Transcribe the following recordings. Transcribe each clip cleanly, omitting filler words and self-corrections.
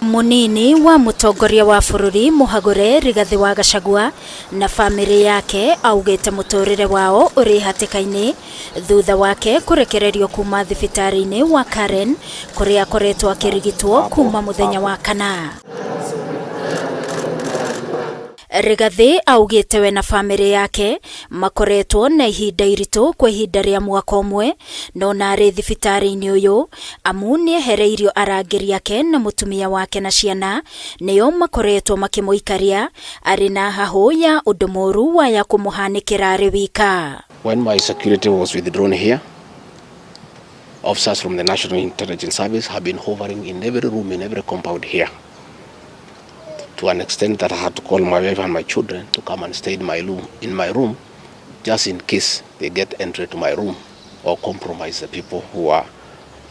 Mũnini wa mũtongoria wa bũrũri mũhagũre Rigathĩ wa Gachagua na bamĩrĩ yake augĩte mũtũrĩre wao ũrĩ hatĩka-inĩ thutha wake kũrekererio kuma thibitarĩ-inĩ wa Karen kũrĩa akoretwo akĩrigitwo kuma mũthenya wa kana. Rigathĩ augĩte we na bamĩrĩ yake makoretwo na ihinda iritũ kwa ihinda rĩa mwaka ũmwe no na arĩ thibitarĩ-inĩ ũyũ amu nĩehereirio arangĩri ake na mũtumia wake na ciana nĩo makoretwo makĩmũikaria arĩ na hahũ ya ũndũ mũru waya kũmũhanĩkĩra arĩ wika. When my security was withdrawn here, officers from the National Intelligence Service have been hovering in every room, in every compound here, to an extent that I had to call my wife and my children to come and stay in my room, just in case they get entry to my room or compromise the people who are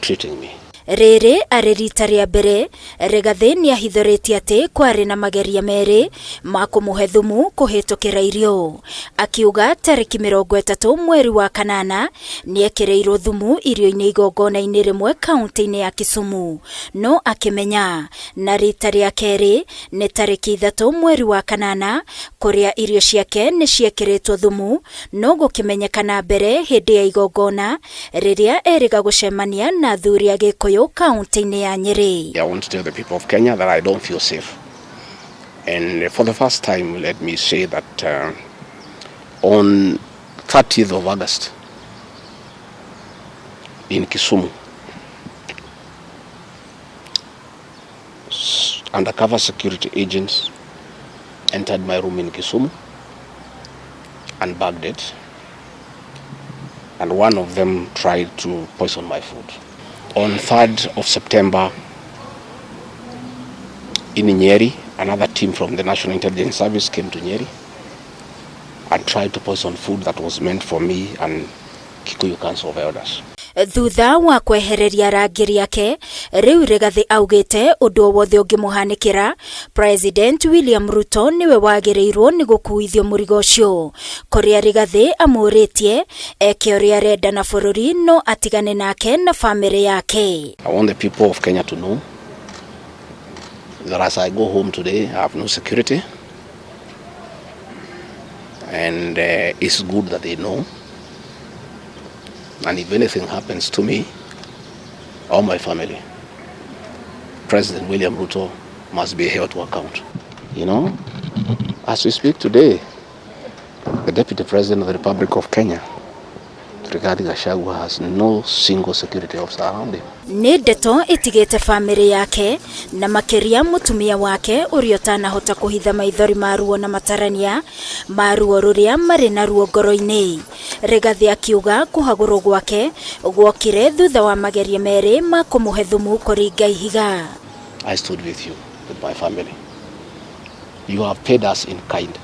treating me. Rĩrĩ arĩ rita rĩa mbere Rigathĩ nĩahithũrĩtie atĩ kwarĩ na mageria merĩ ma kũmũhe thumu kũhĩtũkĩra irio, akiuga tarĩki 30 mweri wa kanana nĩekĩrĩirwo thumu irio-inĩ igongona-inĩ rĩmwe kaunti-inĩ ya Kisumu no akĩmenya, na rita rĩa kerĩ nĩ tarĩki 3 mweri wa kanana kũrĩa irio ciake nĩ ciekĩrĩtwo thumu no gũkĩmenyekana mbere hĩndĩ ya igongona rĩrĩa erĩga gũcemania na athuri a Gĩkũyũ kaunti-inĩ ya Nyĩrĩ. I want to tell the people of Kenya that I don't feel safe. And for the first time, let me say that on 30th of August in Kisumu, undercover security agents entered my room in Kisumu and bugged it. And one of them tried to poison my food. On 3rd of September in Nyeri, another team from the National Intelligence Service came to Nyeri and tried to poison food that was meant for me and Kikuyu Council of Elders. Thutha wa kwehereria arangĩri ake, rĩu Rigathĩ augĩte ũndũ o wothe ũngĩmũhanĩkĩra, President William Ruto nĩwe wagĩrĩirwo nĩ gũkuithio mũrigo ũcio, kũrĩa Rigathĩ amũrĩtie eke ũrĩa arenda na bũrũri no atigane nake na bamĩrĩ yake. I want the people of Kenya to know that as I go home today, I have no security. And it's good that they know. And if anything happens to me or my family, President William Ruto must be held to account. As we speak today, the Deputy President of the Republic of Kenya, Rigathi Gachagua, has no single security officer around him. Nĩ ndeto ĩtigĩte bamĩrĩ yake na makĩria mũtumia wake ũrĩa ũtanahota kũhitha maithori ma ruo na matarania ma ruo rũrĩa marĩ naruo ngoro-inĩ. Rigathĩ akiuga kũhagũrwo gwake gwokire thutha wa mageria merĩ ma kũmũhe thumu kũringa ihiga. I stood with you, with my family. You have paid us in kind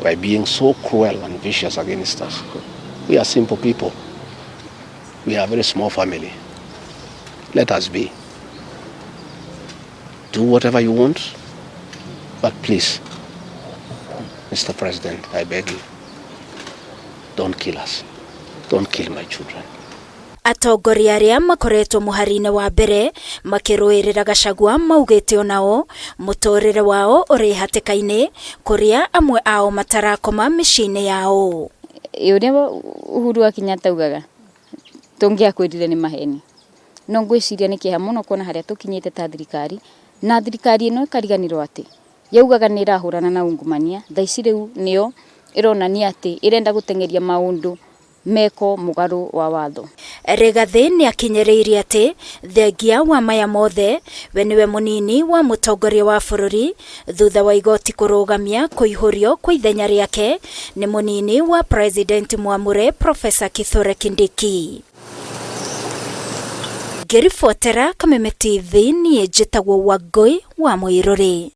by being so cruel and vicious against us. We are simple people. We are a very small family. Let us be. Do whatever you want, but please, Mr. President, I beg you, don't kill us. Don't kill my children. Atongoria arĩa makoretwo mũhari-inĩ wa mbere makĩrũĩrĩra Gachagua maugĩte onao mũtũrĩre wao ũrĩ hatĩka-inĩ, kũrĩa amwe ao matarakoma mĩciĩ-inĩ yao. Ũrĩa Uhuru wa Kenyatta augaga tũngĩakwĩrire nĩ maheni, no ngwĩciria nĩ kĩeha mũno kuona harĩa tũkinyĩte ta thirikari, na thirikari ĩno ĩkariganĩrwo atĩ yaugaga nĩ ĩrahũrana na ungumania. Thaa ici rĩu nĩyo ĩronania atĩ ĩrenda gũteng'eria maũndũ meko mũgarũ wa watho. Rigathĩ nĩ akinyĩrĩirie atĩ thengia wa maya mothe, we nĩwe mũnini wa mũtongoria wa bũrũri thutha wa igoti kũrũgamia kũihũrio kwa ithenya rĩake nĩ mũnini wa president mwamũre Professor Kithure Kindiki. Ngĩribotera Kameme TV, niĩ njĩtagwo Wangũi wa Mũirũrĩ.